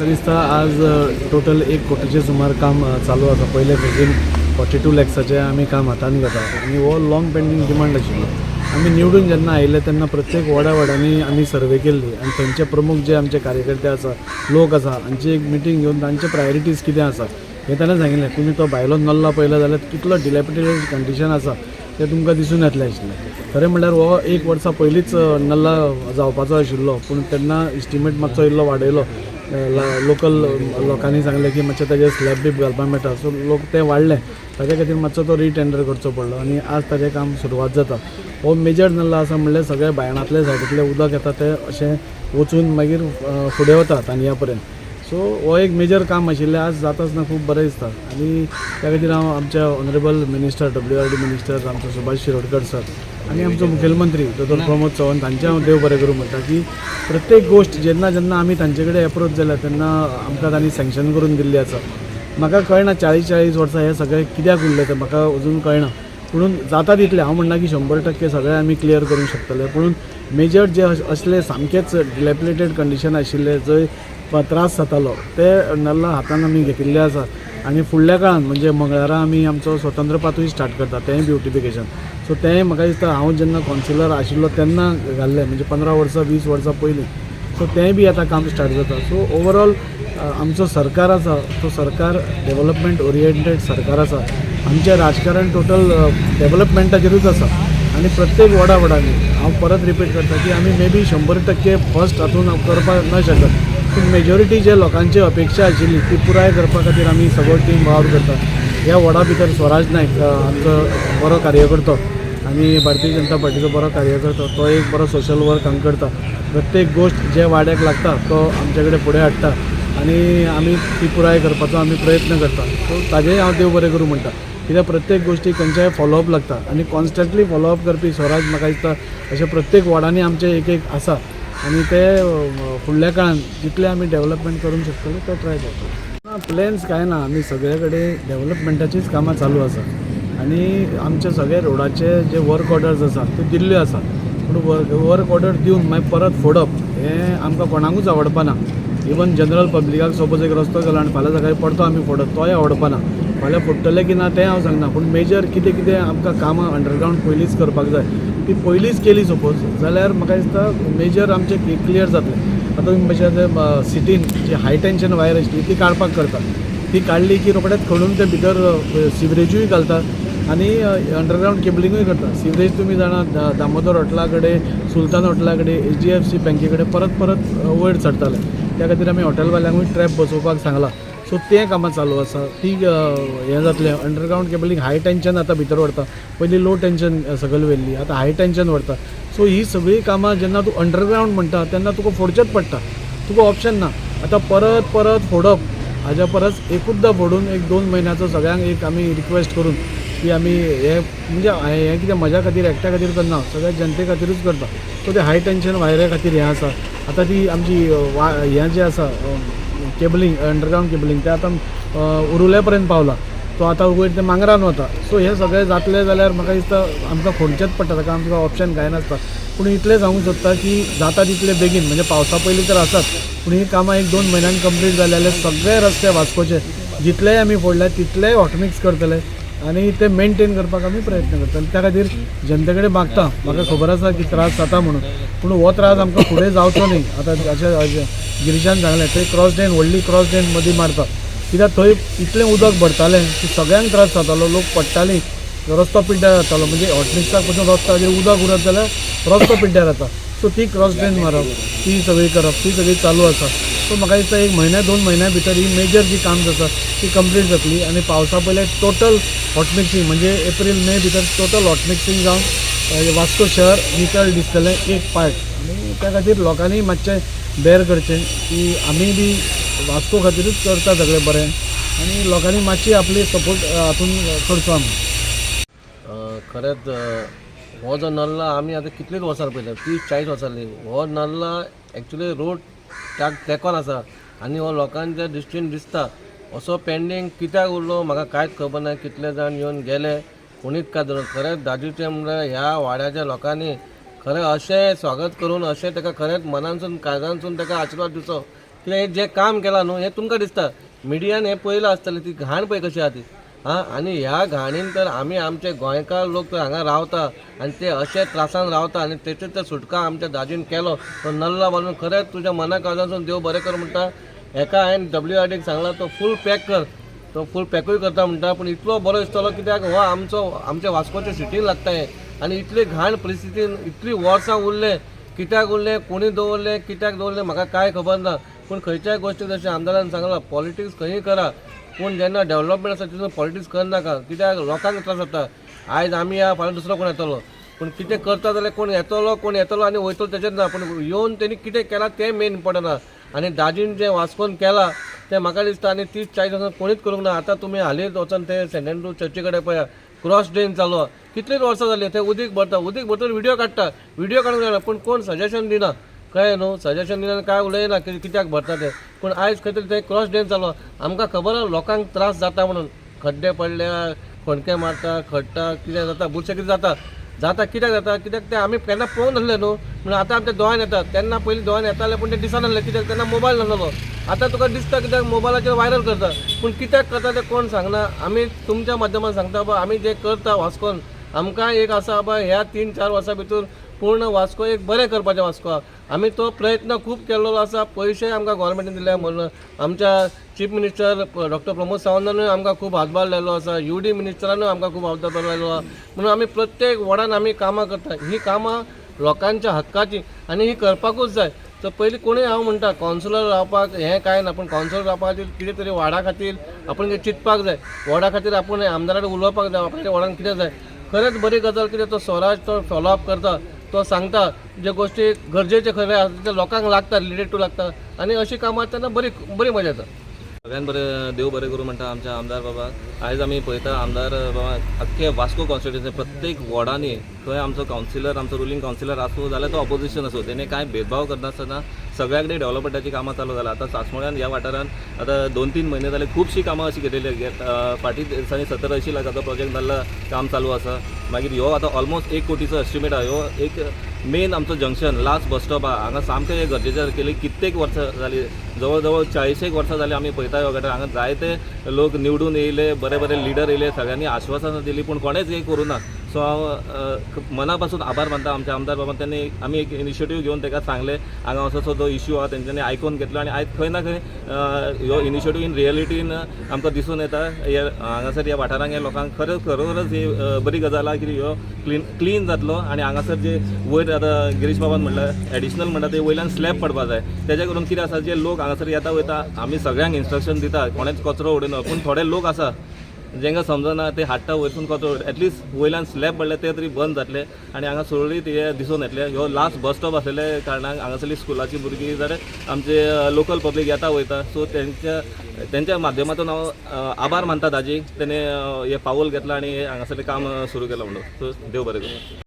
म्हाका दिसता आज टोटल 1 कोटीचे सुमार काम चालू आसा. पयले फेजीन 42 लॅक्साचें आमी काम हातान घेता आनी हो लाँग पेंडींग डिमांड आशिल्लो. आमी निवडून जेन्ना आयिल्ले तेन्ना प्रत्येक वॉर्डा वॉर्डांनी आमी सर्वे केल्ली आनी थंयचे प्रमुख जे आमचे कार्यकर्ते आसा, लोक आसा, हांची एक मिटींग घेवन तांचे प्रायोरिटीज कितें आसा हें ताणें सांगिल्लें. तुमी तो भायलो नल्ला पळयलो जाल्यार कितलो डिलेपिडेटेड कंडिशन आसा तें तुमकां दिसून येतलें आशिल्लें. खरें म्हणल्यार हो एक वर्सा पयलींच नल्ला जावपाचो आशिल्लो, पूण तेन्ना इस्टिमेट मातसो इल्लो वाडयलो. लोकल लोकांनी सांगलें की मातशें ताजेर स्लॅब बीब घालपाक मेळटा, सो लोक ते वाडले. ताच्या खातीर मातसो तो रिटेंडर करचो पडलो आनी आज ताजें काम सुरवात जाता. हो मेजर नल्ला आसा म्हणल्यार सगळे बायणांतले सायडींतलें उदक येता तें अशें वचून मागीर फुडें वता तानया पर्यंत. सो हो एक मेजर काम आशिल्लें, आज जाता आसतना खूब बरें दिसता आनी त्या खातीर हांव आमच्या honourable minister, WRD minister आमचो सुभाष शिरोडकर सर आनी आमचो मुखेलमंत्री दोतोर प्रमोद सावंत हांचें हांव देव बरें करूं म्हणटा की प्रत्येक गोश्ट जेन्ना जेन्ना आमी तांचे कडेन एप्रोच जाल्या तेन्ना आमकां तांणी सँक्शन करून दिल्ली आसा. म्हाका कळना, 40 40 वर्सां हें सगळें कित्याक उरलें तें म्हाका अजून कळना. पुणून जाता तितलें, हांव म्हणना की 100% सगळें आमी क्लियर करूंक शकतले, पुणून मेजर जे असले सामकेच डिलेपिडेटेड कंडिशन आशिल्ले, जंय त्रास जातालो, ते नल्ला हातान आमी घेतिल्ले आसा. आनी फुडल्या काळान म्हणजे मंगळारा आमी आमचो स्वतंत्र पाथूय स्टार्ट करता, तेंय ब्युटिफिकेशन. सो तेंय म्हाका दिसता हांव जेन्ना कौन्सिलर आशिल्लो तेन्ना घाल्लें, म्हणजे 15 वर्सां, 20 वर्सां पयलीं. सो तेंय बी आतां काम स्टार्ट जाता. सो ओवरऑल आमचो सरकार आसा तो सरकार डेवलपमेंट ओरिएंटेड सरकार आसा. आमचें राजकारण टोटल डेवलपमेंटाचेरूच आसा आनी प्रत्येक वॉर्डा वॉर्डांनी, हांव परत रिपीट करता की आमी मे बी 100% फर्स्ट हातून करपाक न शकत, पूण मेजॉरिटी जे लोकांची अपेक्षा आशिल्ली ती पुराय करपा खातीर आमी सगळो टीम वावर करता. ह्या वॉर्डा भितर स्वराज नायक आमचो बरो कार्यकर्तो आनी भारतीय जनता पार्टीचो बरो कार्यकर्तो, तो एक बरो सोशल वर्क हांगा करता. प्रत्येक गोश्ट जे वाड्याक लागता तो आमचे कडेन फुडें हाडटा आनी आमी ती पुराय करपाचो आमी प्रयत्न करता. सो ताजेय हांव देव बरें करूं म्हणटा, कित्याक प्रत्येक गोश्टी खंयच्याय फॉलोअप लागता आनी कॉन्स्टंटली फॉलोअप करपी स्वराज म्हाका दिसता अशें प्रत्येक वॉर्डांनी आमचे एक एक आसा आनी ते फुडल्या काळान जितले आमी डेवलपमेंट करूंक शकतले ते ट्राय करतले. प्लॅन्स कांय ना, आमी सगळे कडेन डेवलपमेंटाचीच कामां चालू आसा आनी आमचे सगळे रोडाचे जे वर्क ऑर्डर्स आसा ते दिल्ल्यो आसा. पूण वर्क ऑर्डर दिवन मागीर परत फोडप हें आमकां कोणाकूच आवडपाना. इवन जनरल पब्लिकाक सपोज एक रस्तो केलो आनी फाल्यां सकाळीं परतो आमी फोडत, तोय आवडपाना. फाल्यां फोडटले की ना तें हांव सांगना, पूण मेजर कितें कितें आमकां कामां अंडरग्रावंड पयलींच करपाक जाय, ती पयलींच केली सपोज जाल्यार म्हाका दिसता मेजर आमचें क्लियर जातलें. आतां तुमी मातशें सिटीन जी हाय टेंशन वायर आशिल्ली ती काडपाक करता. ती काडली की रोखडेच खणून ते भितर सिवरेजूय घालता आनी अंडरग्रावंड केबलिंगूय करता. सिवरेज तुमी जाणा, दामोदर हॉटेला कडेन, सुलतान हॉटेला कडेन, एचडीएफसी बँके कडेन परत परत वयर चडटाले. त्या खातीर आमी हॉटेलवाल्यांकूय ट्रॅप बसोवपाक सांगलां. सो तें कामां चालू आसा. ती हें जातलें. अंडरग्रावंड केबलिंग हाय टेंशन आतां भितर व्हरता. पयलीं लो टेंशन सकयल व्हेल्ली, आतां हाय टेंशन व्हरता. सो ही सगळीं कामां जेन्ना तूं अंडरग्रावंड म्हणटा तेन्ना तुका फोडचेंच पडटा, तुका ऑप्शन ना. आतां परत परत फोडप हाज्या परस एकूचदां फोडून एक 2 म्हयन्याचो सगळ्यांक एक आमी रिक्वेस्ट करून की आमी हे म्हणजे हें कितें म्हज्या खातीर एकट्या खातीर करना, सगळ्या जनते खातीरूच करता. सो ते हाय टेंशन वायऱ्या खातीर हें आसा. आतां ती आमची वा हें जें आसा केबलिंग, अंडरग्रावंड केबलिंग, तें आतां उरुल्या पर्यंत पावलां. तो आतां वयर ते मांगरान वता. सो हें सगळें जातलें जाल्यार म्हाका दिसता आमकां फोडचेंच पडटा, ताका आमकां ऑप्शन कांय नासता. पूण इतलें सांगूंक सोदता की जाता तितले बेगीन, म्हणजे पावसा पयलीं तर आसात, पूण ही कामां एक 2 म्हयन्यान कंप्लीट जाली जाल्यार सगळे रस्ते वास्कोचे जितलेय आमी फोडले तितलेय हॉटमिक्स करतले आनी ते मेनटेन करपाक आमी प्रयत्न करतले. त्या खातीर जनते कडेन मागता, म्हाका खबर आसा की त्रास जाता म्हणून, पूण हो त्रास आमकां फुडें जावचो न्ही. आतां अशें अशें गिरीशान सांगलें, थंय क्रॉस ड्रेन, व्हडली क्रॉस ड्रेन मदीं मारता, कित्याक थंय इतलें उदक भरतालें की सगळ्यांक त्रास जातालो, लोक पडटालीं, रस्तो पिड्ड्यार जातालो. म्हणजे हॉटमिक्साक पसून रस्तो उदक उरत जाल्यार रस्तो पिड्ड्यार जाता. सो ती क्रॉस ड्रेन मारप, ती सगळी करप, ती सगळी चालू आसा. सो म्हाका दिसता एक म्हयन्या 2 म्हयन्या भितर ही मेजर जी काम जाता ती कंप्लीट जातली आनी पावसा पयलें टोटल हॉटमिक्सिंग, म्हणजे एप्रील मे भितर टोटल हॉटमिक्सिंग जावन वास्को शहर नितळ दिसतलें एक पार्ट. आनी त्या खातीर लोकांनी मातशें बेर करचें की आमी बी वास्को खातीरूच करता सगळें बरें आनी लोकांनी मातशी आपली सपोर्ट हातून करचो आमी. खरेंच हो जो नल्ला आमी आतां कितलींच वर्सां पळयता, 30-40 वर्सां जालीं. हो नल्ला एक्चुली रोड तेंकोन आसा आनी हो लोकांच्या दृश्टीन दिसता असो पेंडींग कित्याक उरलो म्हाका कांयच खबर ना. कितले जाण येवन गेले, कोणीच काय धरून. खरेंच दाजीचें म्हणल्यार ह्या वाड्याच्या लोकांनी खरें अशें स्वागत करून अशें ताका खरेंच मनानसून काळजानसून ताका आशिर्वाद दिवचो. कित्याक हें जें काम केलां न्हू हें तुमकां दिसता, मिडियान हें पळयलां आसतलें, ती घाण पळय कशी आहा ती. आं, आनी ह्या घाणीन तर आमी आमचे गोंयकार लोक तर हांगा रावता आनी ते अशे त्रासान रावता आनी तेचे तर सुटका आमच्या दाजीन केलो तो नल्ला बांदून. खरेंच तुज्या मना काळजासून देव बरें कर म्हणटा. हेका हांवें WRDक सांगलां, तो फूल पॅक कर, तो फूल पॅकूय करता म्हणटा. पूण इतलो बरो दिसतलो कित्याक हो आमचो आमच्या वास्कोच्या सिटीन लागता हें. आनी इतली घाण परिस्थितीन इतली वर्सां उरलें, कित्याक उरलें, कोणी दवरलें, कित्याक दवरलें, म्हाका कांय खबर ना. पूण खंयच्याय गोश्टीक जशें आमदारान सांगलां, पॉलिटिक्स खंयूय करा, पूण जेन्ना डेवलपमेंट आसा तितून पॉलिटिक्स करनाका, कित्याक लोकांक त्रास जाता. आयज आमी या, फाल्यां दुसरो कोण येतलो. पूण कितें करता जाल्यार कोण येतलो, कोण येतलो आनी वयतलो तेचेर ना, पूण येवन तेणी कितें केलां तें मेन इम्पोर्टंट आहा. आनी दाजीन जें वास्कोन केलां तें म्हाका दिसता आनी 30-40 वर्सां कोणीच करूंक ना. आतां तुमी हालींच वचोन ते सेंट एंड्रू चर्ची कडेन पळया, क्रॉस ड्रेन चालू आहा, कितलींच वर्सां जालीं. थंय उदीक भरता, उदीक भरतून व्हिडियो काडटा, व्हिडियो काडूंक जायना, पूण कोण सजेशन दिना, कळ्ळें न्हू? सजेशन दिना, कांय उलयना कित्याक भरता ते. पूण आयज खंय तरी थंय क्रॉस ड्रेन चालू आहा. आमकां खबर आहा लोकांक त्रास जाता म्हणून, खड्डे पडल्या, खणके मारता, खडटा, कितें जाता, बुरशें कितें जाता जाता. कित्याक जाता? कित्याक ते आमी केन्ना पळोवंक नासले न्हू, म्हणून आतां आमच्या दोळ्यान येता. तेन्ना पयलीं दोळ्यान येताले पूण ते दिसनासले, कित्याक तेन्ना मोबायल नासलो. आतां तुका दिसता कित्याक मोबायलाचेर व्हायरल करता. पूण कित्याक करता तें कोण सांगना. आमी तुमच्या माध्यमान सांगता बाबा, आमी जें करता वास्कोन, आमकां एक आसा बाबा, ह्या 3-4 वर्सां भितर पूर्ण वास्को एक बरें करपाचें वास्को आहा. आमी तो प्रयत्न खूब केल्लो आसा. पयशे आमकां गोवोरमेंटान दिल्या म्हणून आमच्या चीफ मिनिस्टर डॉक्टर प्रमोद सावंतानूय आमकां खूब हातभार लायलो आसा, UD मिनिस्टरानूय आमकां खूब हातभार लायलो आहा. म्हणून आमी प्रत्येक वॉर्डान आमी कामां करता. ही कामां लोकांच्या हक्काची आनी ही करपाकूच जाय. तर पयलीं कोणूय हांव म्हणटा कावन्सिलर रावपाक हें कांय ना, पूण कावन्सिलर रावपा खातीर कितें तरी वॉर्डा खातीर आपण कितें चिंतपाक जाय, वॉर्डा खातीर आपूण आमदारा कडेन उलोवपाक जाय, आपल्या वॉर्डान कितें जाय. खरेंच बरी गजाल कितें तो स्वराज तो फॉलो अप करता, तो सांगता जे गोश्टी गरजेचे खरें आसा ते लोकांक लागता, रिलेटेड टू लागता आनी अशी कामां तेन्ना बरी बरी मजा येता. सगळ्यान बरें देव बरें करूं म्हणटा आमच्या आमदार बाबा. आयज आमी पळयता आमदार बाबा अख्खे वास्को कॉन्स्टिट्युन्सी प्रत्येक वॉर्डांनी खंय आमचो कावन्सिलर, आमचो रुलींग कावन्सिलर आसूं जाल्यार तो ऑपोजिशन आसूं, तेणे कांय भेदभाव करनासतना सगळ्या कडेन डेव्हलपमेंटाची कामां चालू जाला. आतां सासमोळ्यान ह्या वाठारान आतां 2-3 म्हयने जाले खुबशीं कामां अशीं घेतलेली. फाटीं दिसांनी 70-80 लाखाचो प्रोजेक्ट जाल्लो, काम चालू आसा. मागीर ह्यो आतां ऑलमोस्ट 1 कोटीचो एस्टिमेट आहा. ह्यो एक मेन आमचो जंक्शन, लास्ट बस स्टॉप आहा, हांगा सामकें हें गरजेचें केली. कित्येक वर्सां जाली, जवळ जवळ 40 वर्सां जाली आमी पळयता ह्यो गटार. हांगा जायते लोक निवडून येयले, बरे बरे लिडर येयले, सगळ्यांनी आश्वासनां दिली, पूण कोणेच हें करूं ना. सो हांव मना पासून आभार मानता आमच्या आमदार बाबा. त्यांनी आमी एक इनिशिएटीव घेवन ताका सांगलें हांगा असो असो जो इश्यू आहा, तेंच्यांनी आयकून घेतलो आनी आयज खंय ना खंय ह्यो इनिशिएटीव इन रियलिटीन आमकां दिसून येता. हे हांगासर ह्या वाठारांत ह्या लोकांक खरेंच खरोखरच ही बरी गजाल आहा की ह्यो क्लीन क्लीन जातलो. आनी हांगासर जे वयर आतां गिरीश बाबान म्हणलें एडिशनल म्हणटा, ते वयल्यान स्लॅब पडपा जाय. तेजे करून कितें आसा, जे लोक हांगासर येता वयता, आमी सगळ्यांक इन्स्ट्रक्शन दिता कोणेच कचरो उडयना, पूण थोडे लोक आसा जेंका समजना, ते हाडटा वयरसून कचरो. एटलिस्ट वयल्यान स्लॅब पडले ते तरी बंद जातले आनी हांगा सुरळीत हे दिसून येतले. ह्यो लास्ट बस स्टॉप आसलेल्या कारणान हांगासरली स्कुलाची भुरगीं जाल्यार आमचे लोकल पब्लीक येता वयता. सो तेंच्या तेंच्या माध्यमातून हांव आभार मानता ताजी, तेणे हें पावल घेतलां आनी हांगासरलें काम सुरू केलां म्हणून. सो देव बरें करूं.